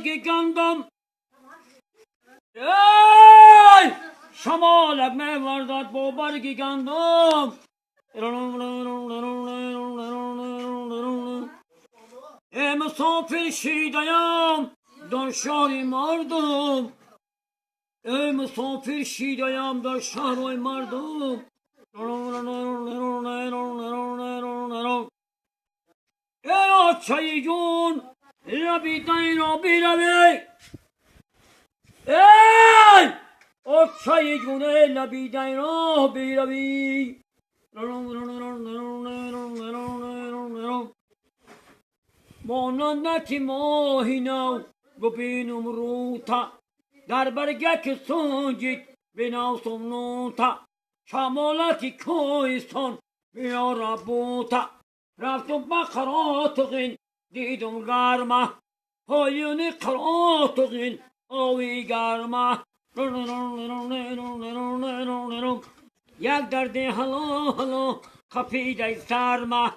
برگ گندم. ای شمالک میوردد با برگ گندم. ای مسافر شیدایم در شهر مردم، ای مسافر شیدایم در شهر مردم. ای آچایی جون لبی را بیروی، ای آچایی جون لبی را بیروی. مانندک ماهی نو ببینم روتا، در برگک سنجید بناسم نوتا، شمالت کوهستان بیارا بوتا. رفتم به قراتقین دیدم گرمه، پایین قراتقین آوی گرمه. یک درد هلا هلا خفیده سرمه،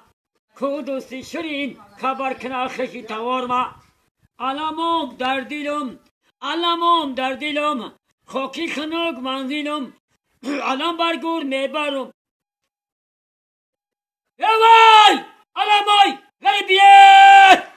کودوسی شیرین خبر کنه خشی توارمه. علمام در دلم، علمام در دلم، خاکی خنک منزلم، علم برگور میبرم. ای وای علمای غریبیه.